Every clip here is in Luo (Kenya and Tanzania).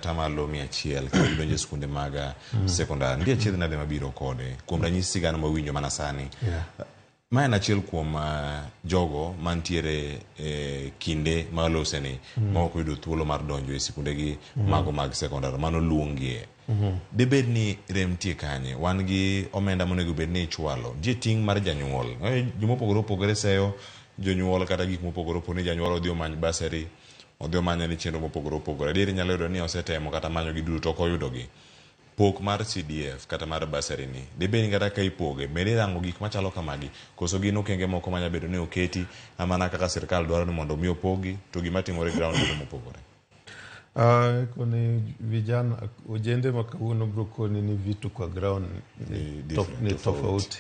Atamalo 100 ka gidonjo e skunde mag sekondar. Nitie achiedh nade mabiro kode. Kuom ranyisi sigana mawinjo mana sani. Ma en achiel kuom jogo mantiere e kinde maloseni ma ok oyudo thuolo mar donjo e sikundegi mago mag sekondar mano luongie. Dibed ni rem nitie kanye? Wan gi omenda monego bed ni ichwalo. Nitie ting' mar janyuol. Joma opogore opogore seyo jonyuol kata gik mopogore opogore ni janyuol odhi omany bursary, odhi omany ne chenro mopogore opogore. Adier inyalo yudo ni osetemo kata manyogi duto to ok oyudogi. Pok mar CDF kata mar bursary ni, dibed ni kata ka ipoge, bende irango gik machalo kamagi? Koso gin okenge moko manyalo bedo ni oketi mana kaka sirkal dwaro ni mondo mi opogi, to gima timore e ground bedo mopogore? Koni vijana ojende ma kawuono bro koni ni vitu kwa ground ni tofauti.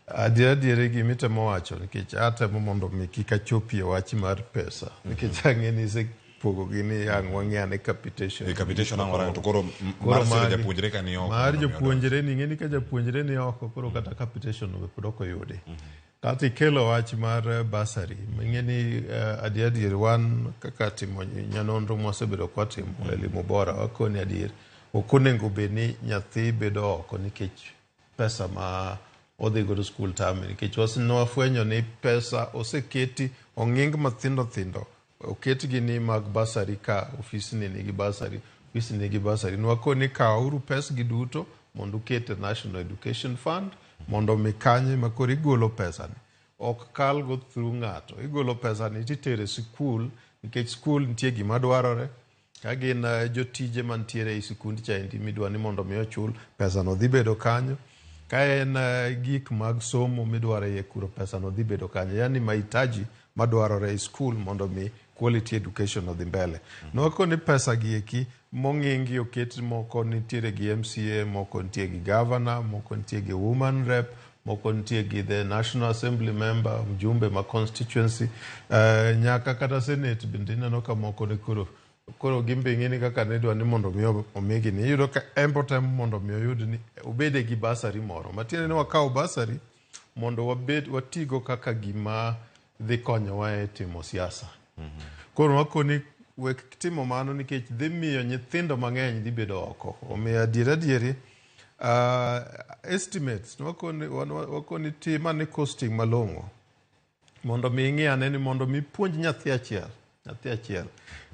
Adier adieri gima itemo wacho nikech atemo mondo mi kik achopie wach mar pesa nikech ang'e ni isepogo gi ni ang' wang'i ane capitation. E capitation ang' warango to koro mar siro japuonjre ka ni oko. Mar japuonjre ni ing'e ni ka japuonjre ni oko koro kata capitation no be pod ok oyudi. Kato ikelo wach mar bursary ing'e ni adier adier wan kaka timo nyanonro mwasebedo kwatimo elimu bora wakoni adier ok onego bed ni nyathi bedo oko nikech pesa ma odhi godo skul tame nikech nwafwenyo ni pesa oseketi ong'ing mathindo thindo oketgi ni mag bursary ka ofisni nigi bursary, ofisni nigi bursary. Nwakoni kawuru pesgi duto mondo uket e National Education Fund mondo mi kanyo ema koro igolo pesani ok kal go through ng'ato igolo pesani titere sikul nikech skul nitie gima dwarore ka gin jotije mantiere ei sikund chaendi midwa ni mondo mi ochul pesano dhi bedo kanyo ka en gik mag somo midwaro iye kuro pesano dhi bedo kanyo yani mahitaji madwarore e skul mondo mi quality education odhi mbele. Nwakoni pesa gi eki mong'ingi oket moko nitiere gi MCA, moko nitie gi governor, moko nitie gi woman rep, moko nitie gi the National Assembly member, mjumbe ma constituency, nyaka kata senate bende ineno ka moko ne koro koro gin be ing'e ni kaka ne idwa ni mondo mi omigi ni iyudo ka en be otemo mondo mi oyud ni obede gi bursary moro matiende ni wakawo bursary mondo wabed watigo kaka gima dhi konyowa e timo siasa. Koro wakoni wek timo mano nikech dhi miyo nyithindo mang'eny dhi bedo oko. Omiyo adier adieri estimates wakoni tim ane costing malong'o mondo mi ing'i ane ni mondo mi puonj nyathi achiel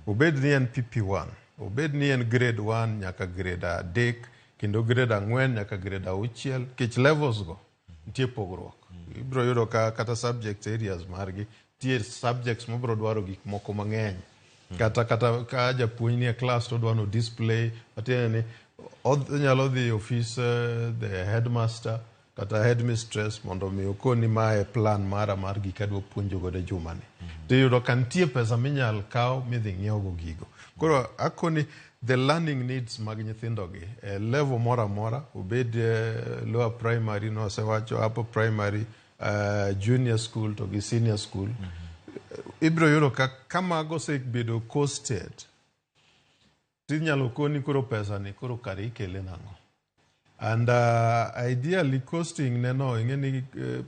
obed ni en PP1, obed ni en grade 1 nyaka grade 3 kendo grade 4 nyaka grade 6 nikech levels go nitie pogruok. Ibiro yudo ka kata subject areas margi nitie subjects mabiro dwaro gik moko mang'eny. Kata ka japuonj nie class to odwa no display matiende ni onyalo dhi e ofis the headmaster kata headmistress mondo mi okoni mae plan mara mar gik adwa puonjo godo e jumani. Tiyudo ka nitie pesa minyal kaw midhi ng'iew go gigo. Koro akoni the learning needs mag nyithindo gi e level moro amora obed lower primary nosewacho upper primary, junior school to gi senior school. Ibiro yudo ka mago osebedo costed tinyalo koni koro pesa ni koro kare ikele nang'o. And ideally costing ne no ing'e ni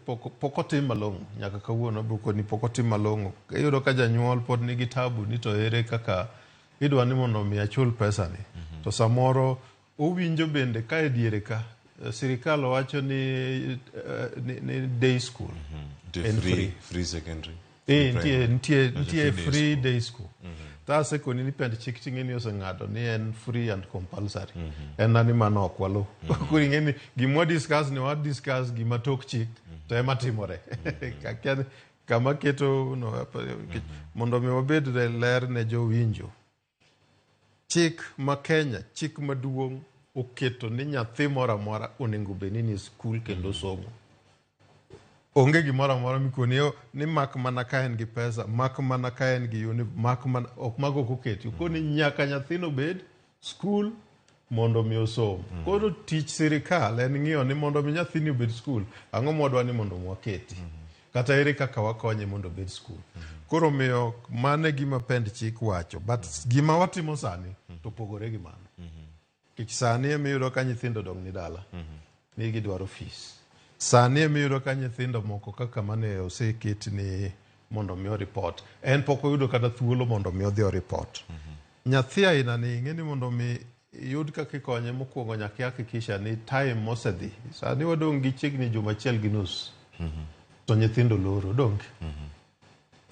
pok otim malong'o nyaka kawuono abiro koni pok otim malong'o. Iyudo ka janyuol pod nigi tabu ni to ere kaka idwa ni mondo mi achul pesa ni. To samoro owinjo bende ka e diere ka sirikal wacho ni day school en free, free. Free secondary. Nitie free day school. To asekoni ni pend chik ting'e ni oseng'ado ni en free and compulsory. En nani mano ok walu. Koro ing'e ni gima wa discuss ni wa discuss gima tok chik to ema timore. Akia kama keto no, mondo mi wabed ler ne jowinjo. Chik ma Kenya, chik maduong' oketo ni nyathi moro amora onego bed ni nie skul kendo somo. Onge gimoro amora mikoni ni mak mana ka en gi pesa, mak mana ka en gi mak mana ok mago ok oketi. Okoni nyaka nyathino bed skul mondo mi osom. Koro tich sirikal en ng'iyo ni mondo mi nyathini obed skul, ang'o mwadwa ni mondo waketi. Kata ere kaka wakonye mondo obed skul. Koro omiyo mano e gima pend chik wacho. But gima watimo sani to opogore gi mano. Nikech sani ema iyudo ka nyithindo dong' ni dala. Ni gidwaro fees. Sani ema iyudo ka nyithindo moko kaka mane oseket ni mondo mi o report. En pok oyudo kata thuolo mondo mi odhi o report. Nyathi aina ni ing'e ni mondo mi iyud kaka ikonye mokwongo nyaka ihakikisha ni time mosedhi. Sani wadong' gi chiegni juma achiel gi nus. To nyithindo loro, donge?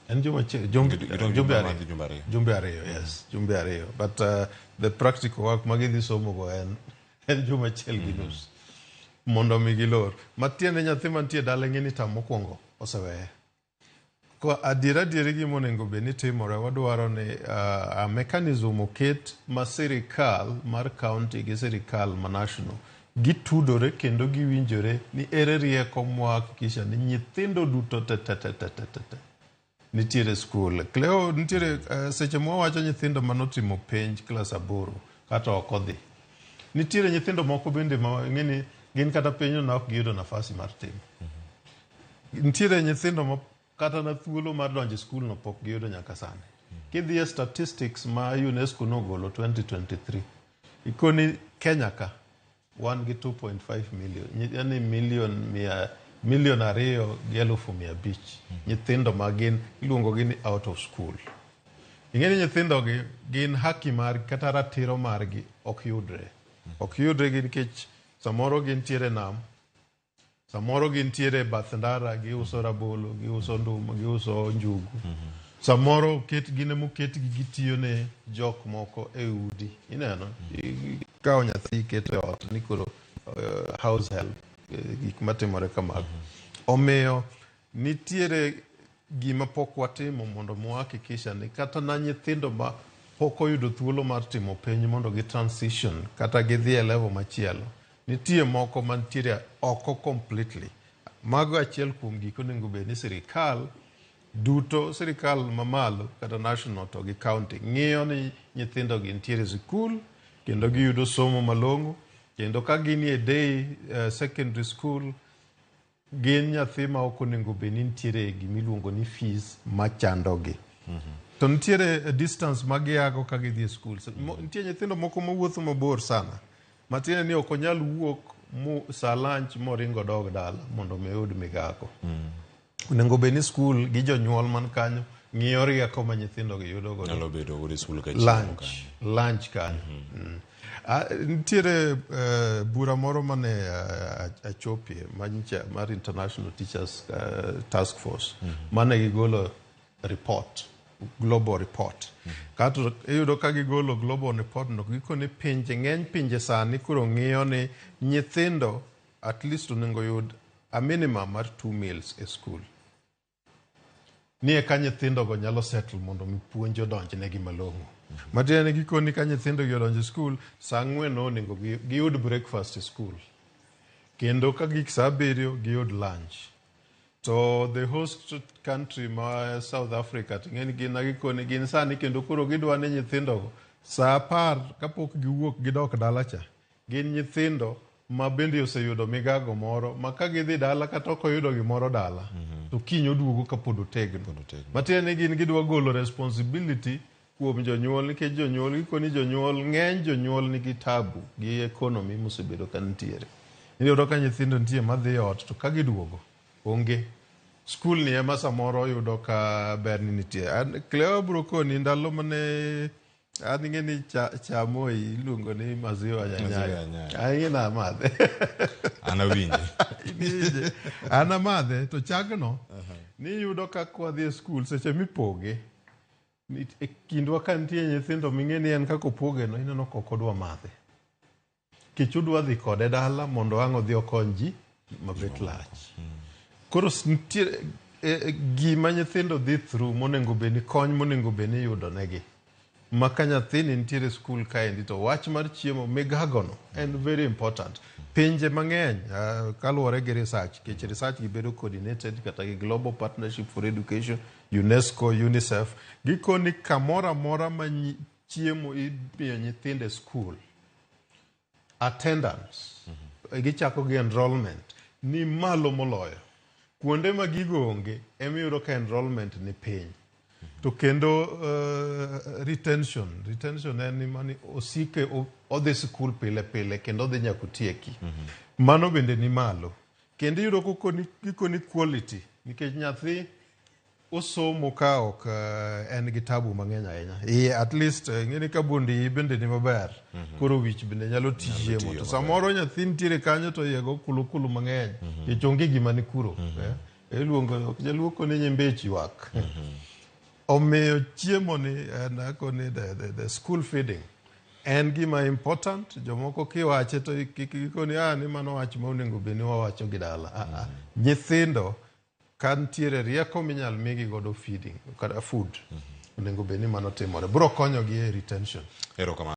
En juma achiel, jumbe, Gidong' jumbe jumbe ariyo. madhi jumbe ariyo. Jumbe ariyo, yes, jumbe ariyo. But the practical work ma gidhi somo go en juma achiel gi nus. Mondo mi gilor. Matiende nyathi mantie dala ing'e ni tam mokwongo oseweye. Ko adier adier gima onego bed ni timore, wadwaro ni a mechanism oket ma sirikal mar county gi sirikal ma national gitudore kendo giwinjore ni ere rieko mwahakikisha ni nyithindo duto te te te te te te te nitiere skul. Cleo, nitiere seche mwawacho nyithindo manotimo penj klas 8 kata ok odhi. Nitiere nyithindo moko bende ma ing'e ni gin kata penjno ne ok giyudo nafasi mar timo. Nitiere nyithindo ma kata na thuolo mar donjo e skul no pok giyudo nyaka sani. Kidhi e statistics ma UNESCO nogolo 2023, ikoni Kenya ka wan gi 2.5 million, yani 2,500,000 nyithindo ma gin iluongo gi ni out of school. Ing'e ni nyithindo gi gin haki margi kata ratiro margi ok yudre. Ok yudre gi nikech samoro gintiere nam, samoro gintiere bath ndara, giuso rabolo, giuso nduma, giuso njugu. Samoro gin emoketgi gitiyo ne jok moko e udi. Ineno? Ikawo nyathi iketo e ot ni koro house help, gik matimore kamago. Omiyo nitiere gima pok watimo mondo mwahakikisha ni kata na nyithindo ma pok oyudo thuolo mar timo penj mondo gi transition kata gidhi e level machielo, nitie moko mantiere oko completely. Mago achiel kuom gik onego bed ni sirikal duto, sirikal mamalo kata national to gi county ng'iyo ni nyithindo gi nitiere sikul kendo giyudo somo malong'o, kendo ka ginie day secondary school gin nyathi ma ok onego bed ni nitiere gimiluongo ni fees machandogi. To nitiere distance ma giago ka gidhi e skul. Nitie nyithindo moko mawuotho mabor sana, matiende ni ok onyal wuok sa lunch moringo dog dala mondo mi oyud migago. Onego bed ni skul gi jonyuol man kanyo ng'iyo rieko ma nyithindo gi yudo godo. Nyalo bedo godo e skul ka chiemo kanyo. Lunch kanyo. Nitiere bura moro mane achopie mar International Teachers Task Force mane gigolo report, global report. Kato iyudo ka gigolo global report no, gikoni pinje ng'eny pinje sani koro ng'iyo ni nyithindo at least onego yud a minimum mar 2 meals e school. Ni eka nyithindo go nyalo settle mondo mi puonj odonjnegi malong'o. Matiende ni gikoni ka nyithindo gi odonjo e school, saa 4 onego giyud breakfast e school. Kendo ka gik saa 7 giyud lunch. To the host country ma South Africa to ng'eni gin gikoni gin sani kendo koro gidwa ni nyithindo go saa 10 kapok giwuok gidok dala cha, gin nyithindo ma bende oseyudo migago moro ma ka gidhi dala kata ok oyudo gimoro dala, to kiny oduogo kapod otegno. Matiende ni gin gidwa golo responsibility kuom jonyuol, nikech jonyuol gikoni jonyuol ng'eny jonyuol nigi tabu gi economy mosebedo ka nitiere. Iyudo ka nyithindo nitie madhi ot to ka giduogo onge. Skul ni ema samoro yudo ka ber ni nitie. Cleo bro koni ndalo mane an ing'e ni chamoi iluongo ni maziwa nyanyayo. An ing'e ni amadhe. An awinje. Iwinje. An amadhe to chagno niyudo ka kwadhi e skul seche mipoge e kindwa ka nitie nyithindo ming'e ni en kaka opoge no ineno ka ok odwa madhe. Kech odwa dhi kode dala mondo ang' odhi okony ji mabet lach. Koro nitie gima nyithindo dhi through monego bed ni kony monego bed ni iyudo negi. Ma ka nyathini nitiere skul kaendi to wach mar chiemo migagono en very important. Pinje mang'eny kaluwore gi research, nikech research gi bedo coordinated kata gi Global Partnership for Education, UNESCO, UNICEF, gikoni kamoro amora ma chiemo imiyo nyithindo e skul, attendance, gichako gi enrollment ni malo moloyo. Kuonde ma gigo onge emiyudo ka enrollment ni piny. To kendo retention en ni mani osike odhi skul pile pile kendo odhi nyaka otieki. Mano bende ni malo. Kendo iyudo gikoni quality nikech nyathi Osomo ka ok en gi tabu mang'eny ahinya. Iye at least ing'e ni ka bund iyi bende ni maber, koro wich bende nyalo tichiemo. To samoro nyathi nitiere kanyo to iye go kulukulu mang'eny, nikech onge gima ni kuro. Iluongo ok jaluo koni nyimbich ywak. Omiyo chiemo ni en akoni the school feeding en gima important. Jomoko kiwache to gikoni ah ni mano wach ma onego bed ni wawacho gi dala. Ah, ah. Nyithindo ka nitiere rieko minyal migi godo feeding kata food onego bed ni mano timore. Biro konyogi e retention. Erokamano.